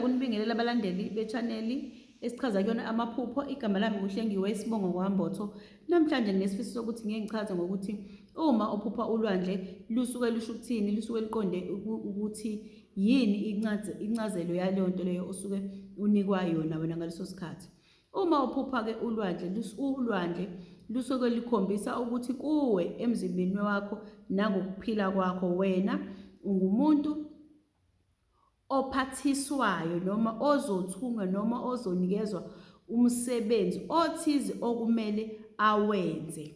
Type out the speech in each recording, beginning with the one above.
Ngingathanda ukunibingelela abalandeli bechaneli esichaza kuyona amaphupho. Igama lami nguHlengiwe, isibongo kwaMbotho. Namhlanje nginesifiso sokuthi ngike ngichaze ngokuthi uma uphupha ulwandle lusuke lusho ukuthini, lusuke luqonde ukuthi yini incazelo yaleyo nto leyo osuke unikwa yona wena ngaleso sikhathi. Uma uphupha-ke ulwandle, ulwandle lusuke lukhombisa ukuthi kuwe emzimbeni wakho nangokuphila kwakho wena ungumuntu ophathiswayo noma ozothunywa noma ozonikezwa umsebenzi othize okumele awenze.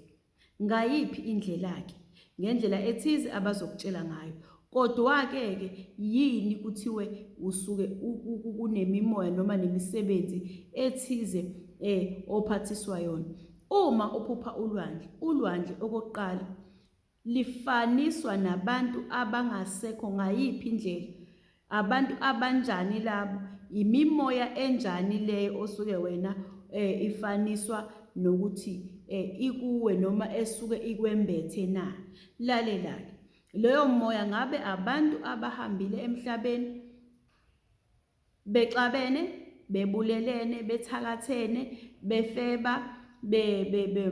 Ngayiphi indlela-ke? Ngendlela ethize abazokutshela ngayo. Kodwa-ke ke yini kuthiwe usuke kunemimoya noma nemisebenzi ethize ophathiswa yona? Uma uphupha ulwandle, ulwandle okokuqala Lifaniswa nabantu abangasekho ngayiphi indlela? Abantu abanjani labo? Imimoya enjani leyo osuke wena eh, ifaniswa nokuthi eh, ikuwe noma esuke ikwembethe na? Lalela-ke, leyo moya ngabe abantu abahambile emhlabeni Bexabene, bebulelene, bethakathene, befeba, be, be, be,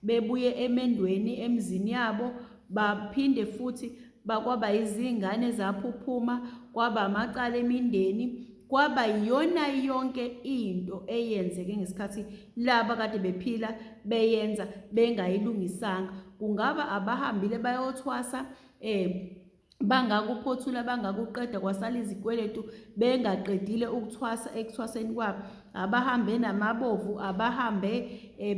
bebuye emendweni emzini yabo, baphinde futhi bakwaba izingane zaphuphuma, kwaba amacala emindeni, kwaba yiyona yonke into eyenzeke ngesikhathi laba kade bephila beyenza bengayilungisanga. Kungaba abahambile bayothwasa bangakuphothula bangakuqeda kwasala izikweletu bengaqedile ukuthwasa ekuthwaseni kwabo abahambe namabovu abahambe eh,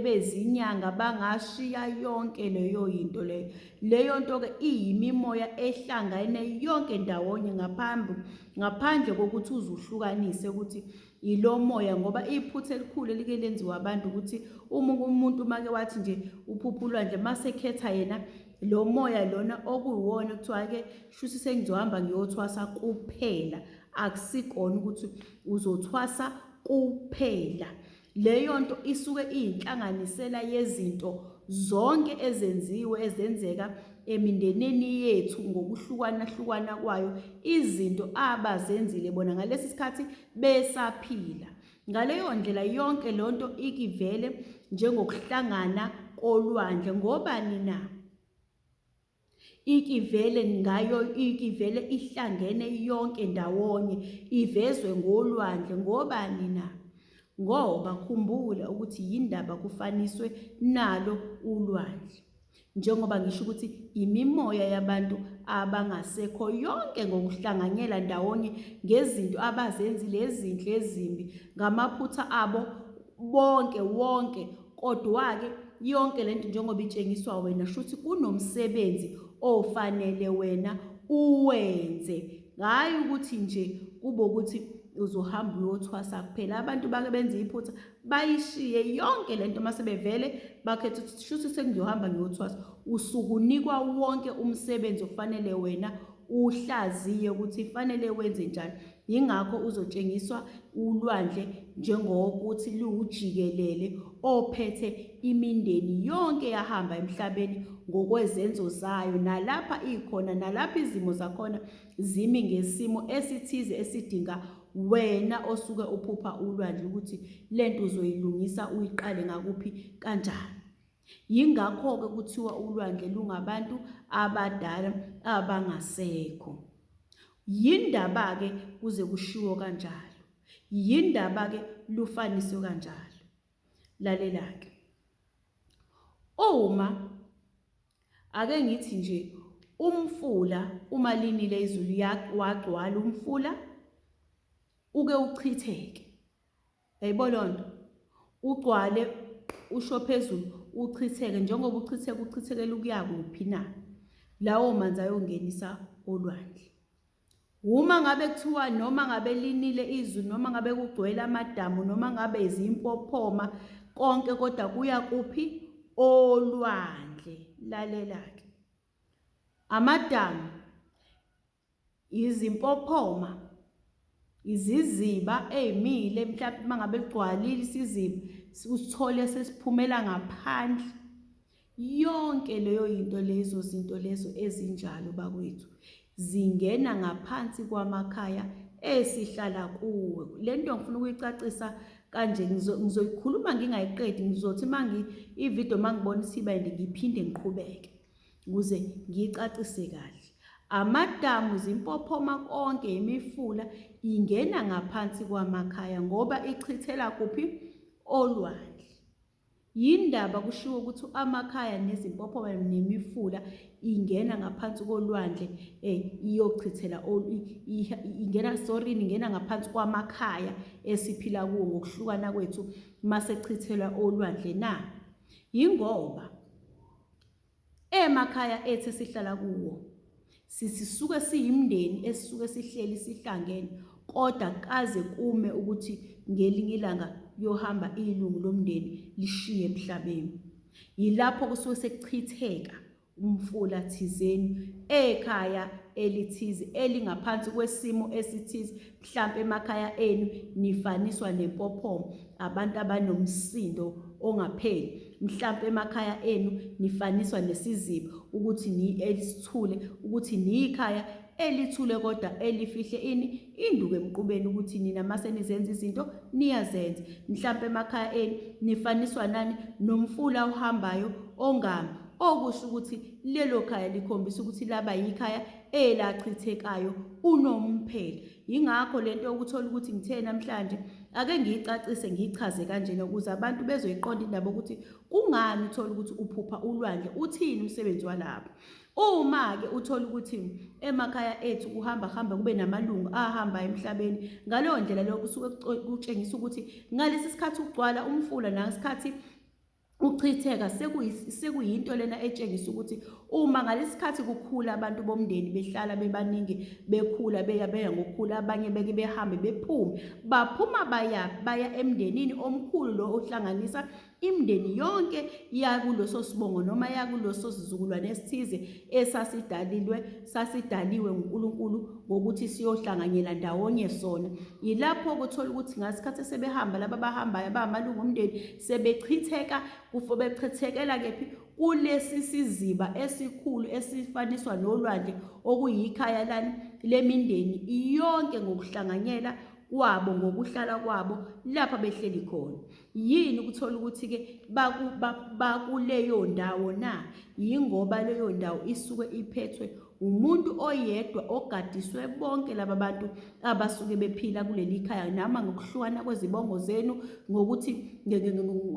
bezinyanga bangashiya yonke leyo yinto leyo leyo nto ke iyimimoya ehlangene yonke ndawonye ngaphambi ngaphandle kokuthi uzuhlukanise ukuthi ilo moya ngoba iphutha elikhulu elike lenziwa abantu ukuthi uma umuntu make wathi nje uphupha ulwandle mase khetha yena lo moya lona okuyiwona kuthiwa ke shuthi sengizohamba ngiyothwasa kuphela akusikona ukuthi uzothwasa kuphela leyo nto isuke iyinhlanganisela yezinto zonke ezenziwe ezenzeka emindenini yethu ngokuhlukana hlukana kwayo izinto abazenzile bona ngalesi sikhathi besaphila ngaleyo ndlela yonke lonto ikivele njengokuhlangana kolwandle ngobani na Ikivele ngayo ikivele ihlangene yonke ndawonye ivezwe ngolwandle ngobani na? Ngoba khumbula ukuthi yindaba kufaniswe nalo ulwandle. Njengoba ngisho ukuthi imimoya yabantu abangasekho yonke ngokuhlanganyela ndawonye ngezinto abazenzile ezinhle ezimbi ngamaphutha abo bonke wonke Kodwa-ke yonke lento njengoba itshengiswa wena shuthi kunomsebenzi ofanele wena uwenze hhayi ukuthi nje kube ukuthi uzohamba uyothwasa kuphela abantu bake benze iphutha bayishiye yonke lento uma sebevele bakhetha ukuthi shuthi sengizohamba ngiyothwasa usukunikwa wonke umsebenzi ofanele wena uhlaziye ukuthi fanele wenze njani Yingakho uzotshengiswa ulwandle njengokuthi luwujikelele ophethe imindeni yonke yahamba emhlabeni ngokwezenzo zayo nalapha ikhona nalapha izimo zakhona zimi ngesimo esithize esidinga wena osuke uphupha ulwandle ukuthi lento uzoyilungisa uyiqale ngakuphi kanjani. Yingakho-ke kuthiwa ulwandle lungabantu abadala abangasekho. Yindaba-ke kuze kushiwo kanjalo. Yindaba-ke lufaniswe kanjalo. Lalela-ke. Uma ake ngithi nje umfula uma linile izulu wagcwala umfula uke uchitheke. Yayibo loo nto? Ugcwale usho phezulu uchitheke njengoba uchitheka uchithekela ukuya kuphi na? Lawo manzi ayongenisa olwandle. Uma ngabe kuthiwa noma ngabe linile izulu noma ngabe kugcwele amadamu noma ngabe izimpophoma konke kodwa kuya kuphi? Olwandle. Lalela-ke. Amadamu Izimpophoma, iziziba ey'mile mhlampe uma ngabe ligcwalile isiziba usithole sesiphumela ngaphandle. Yonke leyo yinto lezo zinto lezo ezinjalo bakwethu zingena ngaphansi kwamakhaya esihlala kuwo. Le nto ngifuna ukuyicacisa kanje ngizoyikhuluma ngingayiqedi, ngizothi mangi ividiyo mangibona isiba inde ngiphinde ngiqhubeke ukuze ngiyicacise kahle. Amadamu, zimpophoma konke imifula ingena ngaphansi kwamakhaya ngoba ichithela kuphi? Olwandle. Yindaba kushiwo ukuthi amakhaya nezimpophoma nemifula ingena ngaphansi kolwandle iyochithela ingena sorry ingena ngaphansi kwamakhaya esiphila kuwo ngokuhlukana kwethu masechithelwa olwandle na? Yingoba Emakhaya ethu esihlala kuwo sisisuke siyimndeni esisuke sihleli sihlangene kodwa kaze kume ukuthi ngelinye ilanga kuyohamba ilungu lomndeni lishiye emhlabeni. Yilapho kusuke sekuchitheka umfula thizeni ekhaya elithize elingaphansi kwesimo esithize mhlampe emakhaya enu nifaniswa nempophoma abantu abanomsindo ongapheli mhlampe emakhaya enu nifaniswa nesiziba ukuthi ni elisithule ukuthi niyikhaya elithule kodwa elifihle ini induku emqubeni ukuthi nina mase nizenza izinto niyazenza mhlampe emakhaya enu nifaniswa nani nomfula ohambayo ongami okusho ukuthi lelo khaya likhombisa ukuthi laba yikhaya elachithekayo unomphela Yingakho lento yokuthola ukuthi ngithe namhlanje ake ngiyicacise ngiyichaze kanjena ukuze abantu bezoyiqonda indaba ukuthi kungani uthola ukuthi uphupha ulwandle uthini umsebenzi walapho. Uma-ke uthola ukuthi emakhaya ethu kuhamba hamba kube namalungu ahamba emhlabeni ngaleyo ndlela leyo kusuke kutshengisa ukuthi ngalesi sikhathi ugcwala umfula nangesikhathi Ukuchitheka sekuyinto lena etshengisa ukuthi uma ngalesikhathi kukhula abantu bomndeni behlala bebaningi bekhula beya beya ngokukhula abanye beke behambe bephume baphuma baya baya emndenini omkhulu lo ohlanganisa imindeni yonke yakuloso sibongo noma yakuloso sizukulwane esithize esasidalilwe sasidaliwe nguNkulunkulu ngokuthi siyohlanganyela ndawonye sona. Yilapho kuthola ukuthi ngasikhathi sebehamba laba abahambayo abamalungu omndeni sebechitheka kufo bechithekela kephi kulesi siziba esikhulu esifaniswa nolwandle okuyikhaya lani lemindeni iyonke ngokuhlanganyela kwabo ngokuhlala kwabo lapha behleli khona. Yini ukuthola ukuthi-ke bakuleyo ndawo na? Yingoba leyo ndawo isuke iphethwe umuntu oyedwa ogadiswe bonke laba bantu abasuke bephila kuleli khaya nama ngokuhlukana kwezibongo zenu ngokuthi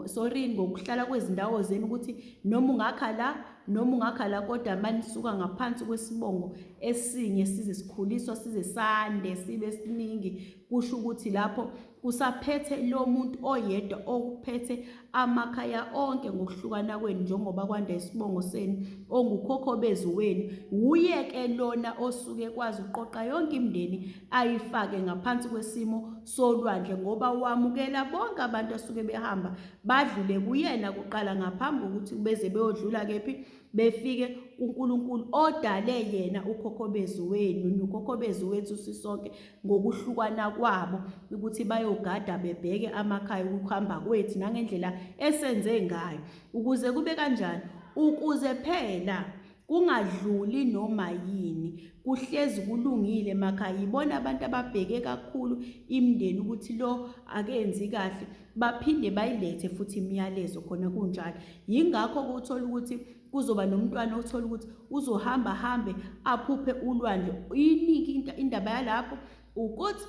sorry ngokuhlala kwezindawo zenu ukuthi noma ungakha la noma ungakha la kodwa manisuka ngaphansi kwesibongo esinye size sikhuliswa size sande sibe siningi kusho ukuthi lapho kusaphethe lo muntu oyedwa okuphethe amakhaya onke ngokuhlukana kwenu njengoba kwanda isibongo senu ongukhokhobezi wenu wuye ke lona osuke kwazi ukuqoqa yonke imindeni ayifake ngaphansi kwesimo solwandle ngoba wamukela bonke abantu asuke behamba badlule kuyena kuqala ngaphambi kokuthi beze beyodlula kephi befike kuNkulunkulu odale yena ukhokhobezi wenu nokhokhobezi wethu sisonke ngokuhlukana kwabo ukuthi bayogada bebheke amakhaya ukuhamba kwethu nangendlela esenze ngayo ukuze kube kanjani ukuze phela kungadluli noma yini kuhlezi kulungile emakhaya yibona abantu ababheke kakhulu imindeni ukuthi lo akenzi kahle baphinde bayilethe futhi imiyalezo khona kunjalo yingakho kuthola ukuthi kuzoba nomntwana othola ukuthi uzohamba hambe aphuphe ulwandle iniki indaba yalapho ukuthi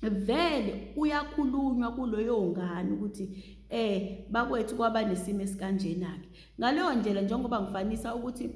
vele kuyakhulunywa kuloyo ngane ukuthi bakwethu kwaba nesimo esikanjena ke ngaleyo ndlela njengoba ngifanisa ukuthi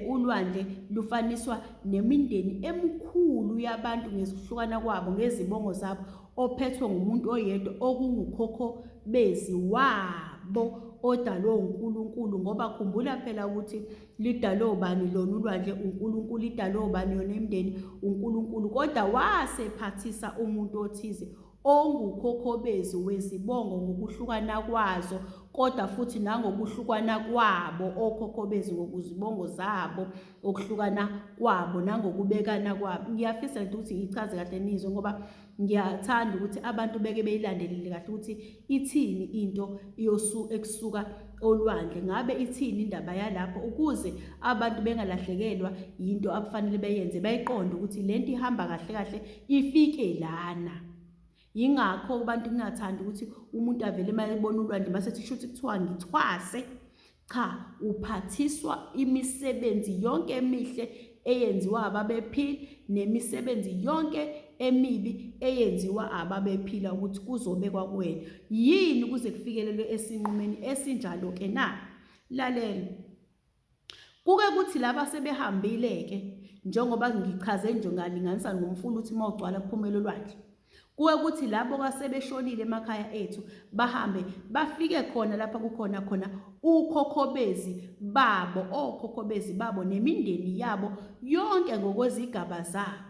ulwandle lufaniswa nemindeni emkhulu yabantu ngesihlukana kwabo ngezibongo zabo ophethwe ngumuntu oyedwa okungukhokho bezi wabo odalwe uNkulunkulu ngoba khumbula phela ukuthi lidalwe ubani lona ulwandle uNkulunkulu idalwe ubani yona imndeni uNkulunkulu kodwa wasephathisa umuntu othize ongukhokhobezi wezibongo ngokuhlukana kwazo kodwa futhi nangokuhlukana kwabo okhokhobezi ngokuzibongo zabo okuhlukana kwabo nangokubekana kwabo ngiyafisa nje ukuthi ngichaze kahle nizwe ngoba ngiyathanda ukuthi abantu beke beyilandelele kahle ukuthi ithini into yosu ekusuka olwandle. Ngabe ithini indaba yalapho ukuze abantu bengalahlekelwa yinto abafanele beyenze, bayiqonde ukuthi lento ihamba kahle kahle ifike lana. Yingakho abantu kungathandi ukuthi umuntu avele uma ebona ulwandle mase ethi shuthi kuthiwa ngithwase. Cha, uphathiswa imisebenzi yonke emihle eyenziwa ababephila nemisebenzi yonke emibi eyenziwa ababephila ukuthi kuzobekwa kuwena. Yini kuze kufikelelwe esinqumeni esinjalo-ke na? Lalela. Kuke kuthi laba sebehambile-ke njengoba ngichaze nje ngalinganisa ngomfula ukuthi uma ugcwala kuphumela olwandle. Kuke kuthi labo kasebeshonile emakhaya ethu bahambe bafike khona lapha kukhona khona ukhokhobezi babo, okhokhobezi babo nemindeni yabo yonke ngokwezigaba zabo.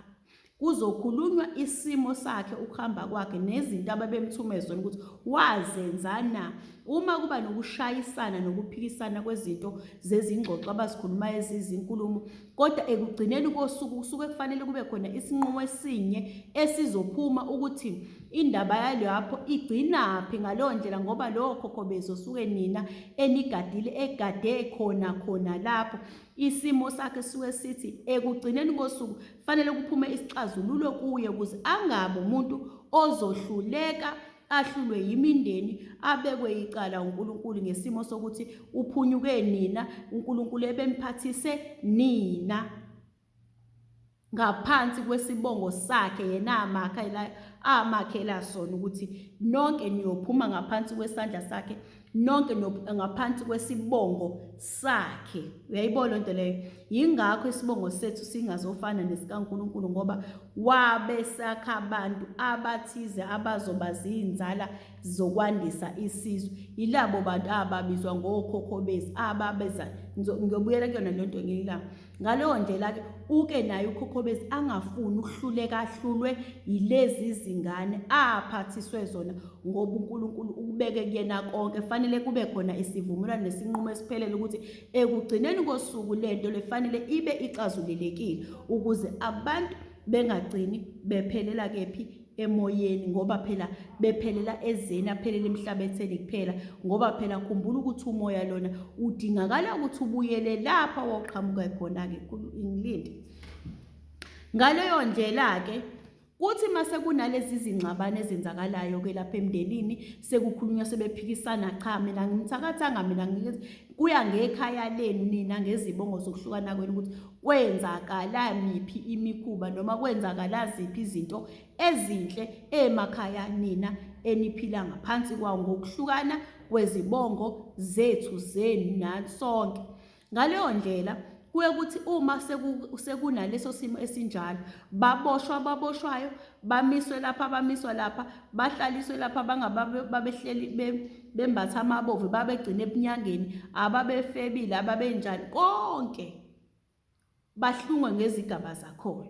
Kuzokhulunywa isimo sakhe, ukuhamba kwakhe nezinto ababemthume zona ukuthi wazenza na. Uma kuba nokushayisana nokuphikisana kwezinto zezingxoxo abazikhulumayo ezizinkulumo, kodwa ekugcineni kosuku kusuke kufanele kube khona isinqumo esinye esizophuma ukuthi indaba yalapho igcinaphi ngaleyo ndlela, ngoba lowo khokhobezo osuke nina enigadile egade khona khona lapho isimo sakhe suke sithi ekugcineni kosuku fanele kuphume isixazululo kuye ukuze angabi umuntu ozohluleka ahlulwe yimindeni abekwe icala uNkulunkulu ngesimo sokuthi uphunyuke nina uNkulunkulu ebemphathise nina ngaphansi kwesibongo sakhe yena amakhela amakhela sona ukuthi nonke niyophuma ngaphansi kwesandla sakhe nonke ngaphansi kwesibongo sakhe. Uyayibona lento leyo? Yingakho isibongo sethu singazofana nesikaNkulunkulu ngoba wabe sakha abantu abathize abazoba zinzala zokwandisa isizwe. Yilabo bantu ababizwa ngokhokho bethu ababeza. Ngiyobuyela kuyona lento ngelinye ilanga. Ngaleyo ndlela-ke uke naye ukhokhobezi angafuni ukuhluleka ahlulwe yilezi zingane aphathiswe zona ngoba uNkulunkulu ukubeke kuyena konke. Fanele kube khona isivumelwano nesinqumo esiphelele ukuthi ekugcineni kosuku lento lefanele ibe ixazululekile ukuze abantu bengagcini bephelela kephi emoyeni ngoba phela bephelela ezeni aphelela emhlabetheni kuphela ngoba phela khumbula ukuthi umoya lona udingakala ukuthi ubuyele lapha wawuqhamuka khona-ke ngilinde ngaleyo ndlela-ke kuthi mase kunalezi zingxabano ezenzakalayo ke lapha emndenini sekukhulunywa sebephikisana cha mina ngimthakathanga mina ngithi kuya ngekhaya lenu nina ngezibongo zokuhlukana kwenu ukuthi kwenzakala miphi imikhuba noma kwenzakala ziphi izinto ezinhle emakhaya nina eniphila ngaphansi kwawo ngokuhlukana kwezibongo zethu zenu nani sonke. Ngaleyo ndlela kuye kuthi uma sekunaleso simo esinjalo baboshwa ababoshwayo bamiswe lapha abamiswa lapha bahlaliswe lapha babehleli bembatha amabovu babegcina ebunyangeni ababefebile ababenjani konke bahlungwe ngezigaba zakhona.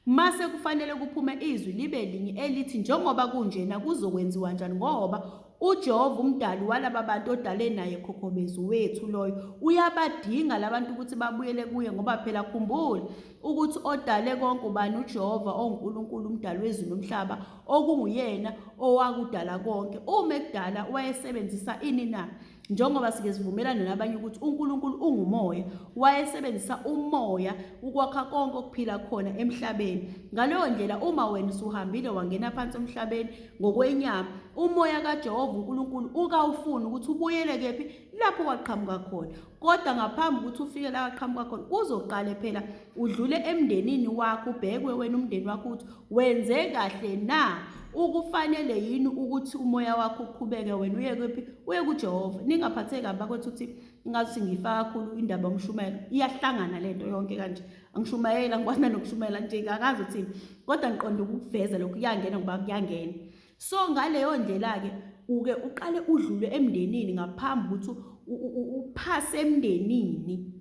Mase kufanele kuphume izwi libe linye elithi njengoba kunjena kuzokwenziwa njani ngoba uJehova umdali walaba bantu odale naye khokhobezi wethu loyo uyabadinga labantu ukuthi babuyele kuye ngoba phela khumbula ukuthi odale konke ubani uJehova onguNkulunkulu umdali wezulu nomhlaba okunguyena owakudala konke uma ekudala wayesebenzisa ini na Njengoba sike sivumelane nabanye ukuthi uNkulunkulu ungumoya, wayesebenzisa umoya ukwakha konke okuphila khona emhlabeni. Ngaleyo ndlela uma wena usuhambile wangena phansi emhlabeni ngokwenyama, umoya kaJehova uNkulunkulu ukawufuni ukuthi ubuyele kephi lapho waqhamuka khona. Kodwa ngaphambi ukuthi ufike la waqhamuka khona, uzoqale phela udlule emndenini wakho, ubhekwe wena umndeni wakho ukuthi wenze kahle na ukufanele yini ukuthi umoya wakho uqhubeke wena uye kephi uye kuJehova ningaphatheki kabi bakwethu ukuthi ngathi ngifaka kakhulu indaba yomshumayelo iyahlangana lento yonke kanje angishumayela ngikwazi nanokushumayela nje akazi uthini kodwa ngiqonda ukukuveza lokhu kuyangena ngoba kuyangena so ngaleyo ndlela-ke uke uqale udlule emndenini ngaphambi ukuthi uphase emndenini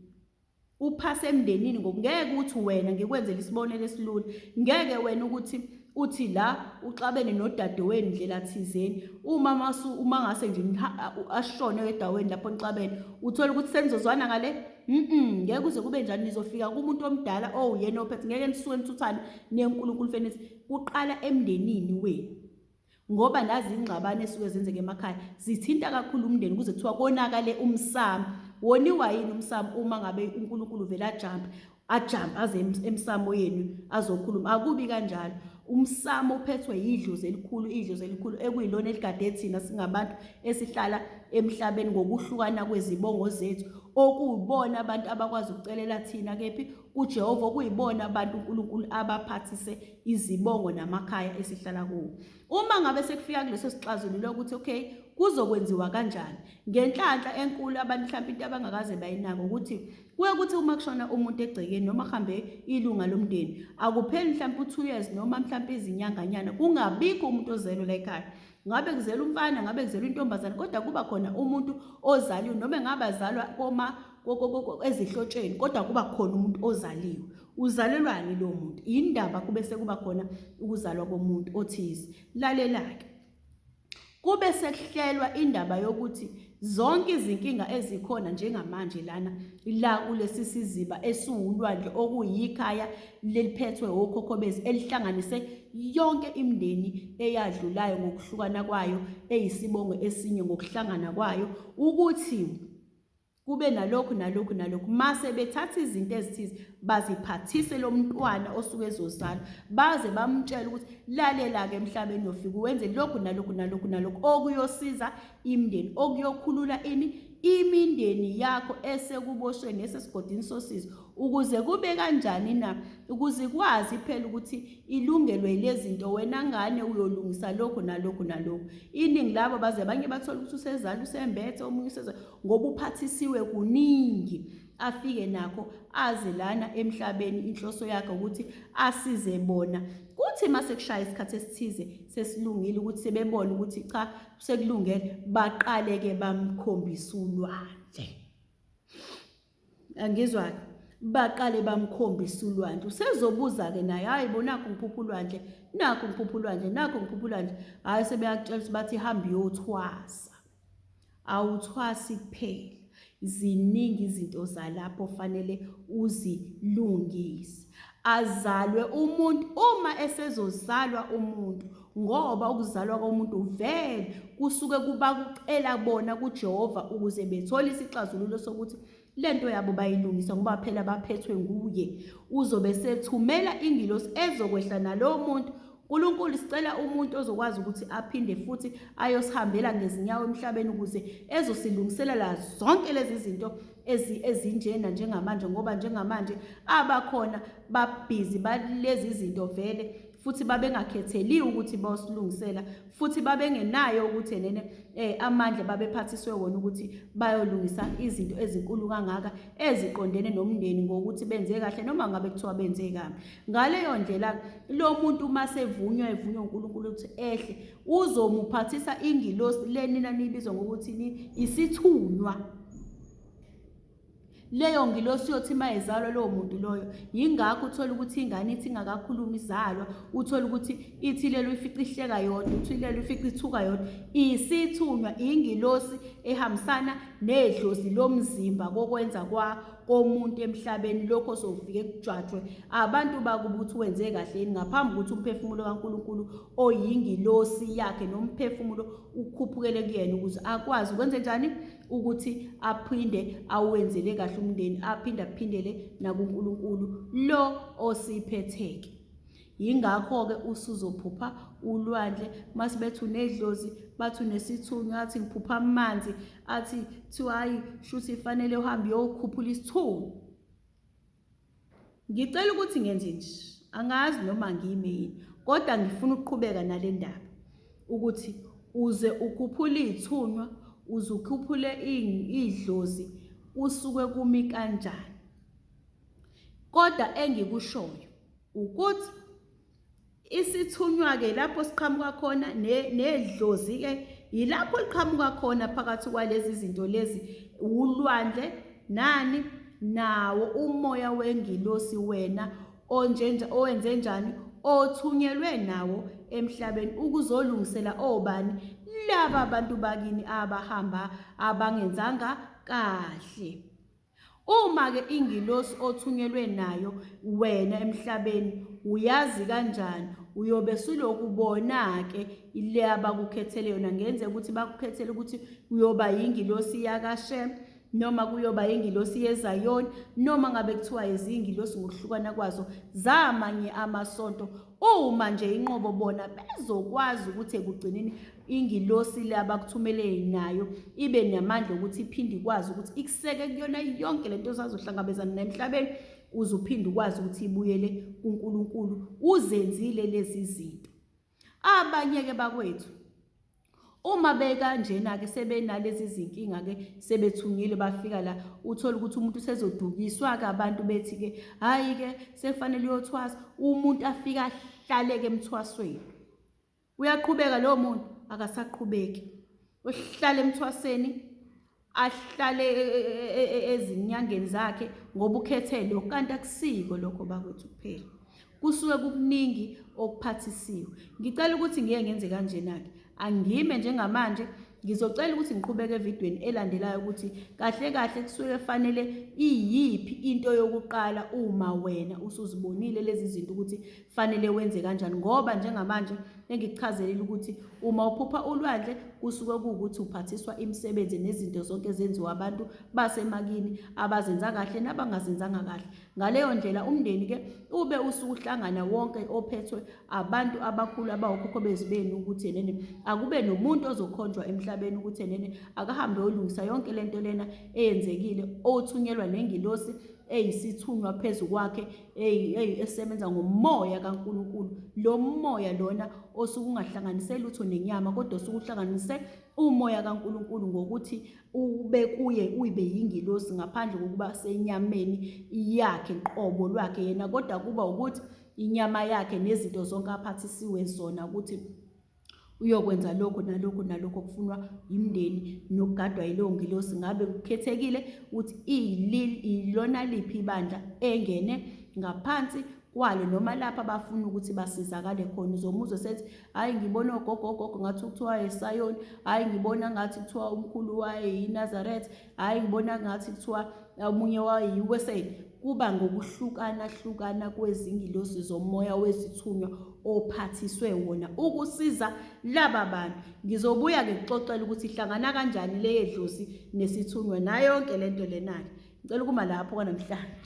uphase emndenini ngokungeke ukuthi wena ngikwenzele isibonelo esilula ngeke wena ukuthi uthi la uxabene nodadewenu ndlela thizeni uma masu uma ngase nje ashone edaweni lapho nixabene uthole ukuthi senizozwana ngale mhm ngeke kuze kube njani nizofika kumuntu omdala owuyena ophethe ngeke nisuke nithuthane nenkulunkulu fenithi kuqala emndenini wenu. Ngoba nazi ingxabano esuke zenzeke emakhaya zithinta kakhulu umndeni kuze kuthiwa konakale umsamo. Woniwa yini umsamo uma ngabe uNkulunkulu vele ajampe ajampe aze emsamo yenu azokhuluma? Akubi kanjalo. Umsamo uphethwe yidlozi elikhulu, idlozi elikhulu ekuyilona eligade thina singabantu esihlala emhlabeni ngokuhlukana kwezibongo zethu, okuyibona abantu abakwazi ukucelela thina kephi kuJehova, okuyibona abantu uNkulunkulu abaphathise izibongo namakhaya esihlala kuwo. Uma ngabe sekufika kuleso sixazululo ukuthi okay kuzokwenziwa kanjani, ngenhlanhla enkulu abantu mhlawumbe into abangakaze bayinaka ukuthi kuye kuthi uma kushona umuntu egcekeni noma kuhambe ilunga lomndeni, akupheli mhlawumbe u-2 years noma mhlawumbe izinyanganyana kungabikho umuntu ozelwe la ekhaya. Ngabe kuzelwa umfana, ngabe kuzelwa intombazane, kodwa kuba khona umuntu ozaliwe, noma engabe azalwa koma ezihlotsheni, kodwa kuba khona umuntu ozaliwe. Uzalelwani lowo muntu? Yindaba kube sekuba khona ukuzalwa komuntu othize. Lalela-ke, kube sekuhlelwa indaba yokuthi zonke izinkinga ezikhona njengamanje lana la kulesi siziba esiwulwandle okuyikhaya leliphethwe okhokho bethu elihlanganise yonke imindeni eyadlulayo ngokuhlukana kwayo eyisibongo esinye ngokuhlangana kwayo, ukuthi kube nalokhu nalokhu nalokhu. Mase bethatha izinto ezithize baziphathise lo mntwana osuke ezozalwa, baze bamtshele ukuthi lalela-ke emhlabeni uyofika wenze lokhu nalokhu nalokhu nalokhu okuyosiza imindeni, okuyokhulula ini imindeni yakho esekuboshweni esesigodini sosizo. Ukuze kube kanjani na? Ukuze ikwazi phela ukuthi ilungelwe lezi zinto, wena ngane uyolungisa lokhu nalokhu nalokhu. Iningi labo baze abanye bathola ukuthi usezala usembethe, omunye usezala, ngoba uphathisiwe kuningi afike nakho aze lana emhlabeni. Inhloso yakhe ukuthi asize bona. Kuthi mase kushaya isikhathi esithize sesilungile ukuthi sebebona ukuthi cha sekulungele, baqale-ke bamkhombise ulwandle. Angizwa-ke, baqale bamkhombise ulwandle. Usezobuza-ke naye, hhayi bo, nakhu ngiphupha ulwandle, nakhu ngiphupha ulwandle, nakhu ngiphupha ulwandle. Hhayi, sebeyakutshela ukuthi bathi hamba uyothwasa. Awuthwasi kuphela, ziningi izinto zalapho fanele uzilungise. Azalwe umuntu, uma esezozalwa umuntu, ngoba ukuzalwa komuntu vele kusuke kuba kucela bona kuJehova ukuze bethole isixazululo sokuthi lento yabo bayilungisa, ngoba phela baphethwe nguye. Uzobe sethumela ingilosi ezokwehla nalowo muntu. uNkulunkulu sicela umuntu ozokwazi ukuthi aphinde futhi ayosihambela ngezinyawo emhlabeni ukuze ezosilungiselela zonke lezi zinto ezinjena njengamanje, ngoba njengamanje abakhona babhizi balezi zinto vele, futhi babengakhetheliwe ukuthi bayosilungisela, futhi babengenayo ukuthi nene amandla babephathiswe wona ukuthi bayolungisa izinto ezinkulu kangaka eziqondene nomndeni ngokuthi benze kahle noma ngabe kuthiwa benze kabi. Ngaleyo ndlela lo muntu uma sevunywa evunywa uNkulunkulu ukuthi ehle, uzomuphathisa ingilosi lenina niyibizwa ngokuthi ni isithunywa. Leyo ngilosi yothi uma ezalwa lowo muntu loyo, yingakho uthola ukuthi ingane ithi ingakakhulumi izalwa, uthola ukuthi ithi lelo ifica ihleka yodwa, uthi lelo ifica ithuka yodwa. Isithunywa ingilosi ehambisana nedlozi lomzimba kokwenza kwa komuntu emhlabeni, lokho sofike kujwajwe abantu bakubo ukuthi wenze kahle yini ngaphambi kokuthi umphefumulo kaNkulunkulu oyingilosi yakhe nomphefumulo ukhuphukele kuyena ukuze akwazi ukwenze njani ukuthi aphinde awenzele kahle umndeni, aphinde aphindele nakuNkulunkulu lo osiphetheke. Yingakho-ke usuzophupha ulwandle, mase bethi unedlozi, bathi unesithunywa, athi ngiphupha amanzi, athi kuthiwa hhayi shuthi fanele uhambe uyokhuphula isithunywa. Ngicela ukuthi ngenze nje, angazi noma ngime yini, kodwa ngifuna ukuqhubeka nale ndaba ukuthi uze ukhuphule iy'thunywa, uze ukhuphule idlozi, kusuke kumi kanjani. Kodwa engikushoyo ukuthi isithunywa-ke lapho siqhamuka khona nedlozi-ke yilapho liqhamuka khona phakathi kwalezi zinto lezi, ulwandle nani nawo umoya wengilosi wena owenze njani, othunyelwe nawo emhlabeni ukuzolungisela obani laba bantu bakini abahamba abangenzanga kahle. Uma-ke ingilosi othunyelwe nayo wena emhlabeni uyazi kanjani? Uyobe suloku bona-ke ile abakukhethele yona. Ngenzeka ukuthi bakukhethele ukuthi uyoba yingilosi yakaShem noma kuyoba yingilosi yeZayoni noma ngabe kuthiwa izingilosi ngokuhlukana kwazo zamanye amasonto. Uma nje inqobo bona bezokwazi ukuthi ekugcineni ingilosi le abakuthumele nayo ibe namandla ukuthi iphinde ikwazi ukuthi ikuseke kuyona yonke lento osazohlangabezana nayo emhlabeni, uze uphinde ukwazi ukuthi ibuyele kuNkulunkulu uzenzile lezi zinto. Abanye-ke bakwethu uma bekanjena-ke sebenalezi zinkinga-ke sebethungile bafika la, uthole ukuthi umuntu usezodukiswa-ke abantu bethi-ke hhayi-ke sekufanele uyothwasa. Umuntu afike ahlaleke emthwasweni. Uyaqhubeka lowo muntu akasaqhubeki, uhlala emthwaseni ahlale e, e, e, ezinyangeni zakhe ngoba ukhethe lokho, kanti akusiko lokho bakwethu kuphela. Kusuke kukuningi okuphathisiwe. Ngicela ukuthi ngiye ngenze kanjena-ke, angime njengamanje. Ngizocela ukuthi ngiqhubeke evidweni elandelayo ukuthi kahle kahle kusuke fanele iyiphi into yokuqala uma wena usuzibonile lezi zinto ukuthi fanele wenze kanjani, ngoba njengamanje engikuchazelile ukuthi uma uphupha ulwandle kusuke kuwukuthi uphathiswa imisebenzi nezinto zonke ezenziwa abantu basemakini abazenza kahle nabangazenzanga kahle. Ngaleyo ndlela umndeni-ke ube usukuhlangana wonke ophethwe abantu abakhulu abawokhokho bezibeni ukuthi enene akube nomuntu ozokhonjwa emhlabeni ukuthi enene akahambe olungisa yonke lento lena eyenzekile, othunyelwa nengilosi eyisithunywa phezu kwakhe esebenza ngomoya kaNkulunkulu. Lo moya lona osuke ungahlanganise lutho nenyama, kodwa osuke uhlanganise umoya kaNkulunkulu ngokuthi ube kuye uyibe yingilosi ngaphandle kokuba senyameni yakhe qobo lwakhe yena, kodwa kuba ukuthi inyama yakhe nezinto zonke aphathisiwe zona ukuthi uyokwenza lokhu nalokhu nalokhu okufunwa yimndeni nokugadwa yileyo ngilosi. Ngabe kukhethekile ukuthi ilona liphi ibandla engene ngaphansi kwalo noma lapha abafuna ukuthi basizakale khona. Uzomuzwa sethi hhayi ngibona ogogo ogogo ngathi kuthiwa esayoni, hhayi ngibona ngathi kuthiwa umkhulu wayeyiNazaretha, hhayi ngibona ngathi kuthiwa omunye wayeyiweseni. Kuba ngokuhlukana hlukana kwezingilosi zomoya wezithunywa ophathiswe wona ukusiza laba bantu. Ngizobuya-ke ngixoxele ukuthi ihlangana kanjani le yedlozi nesithunywa nayo yonke le nto lena-ke. Ngicela ukuma lapho kwanamhlanje.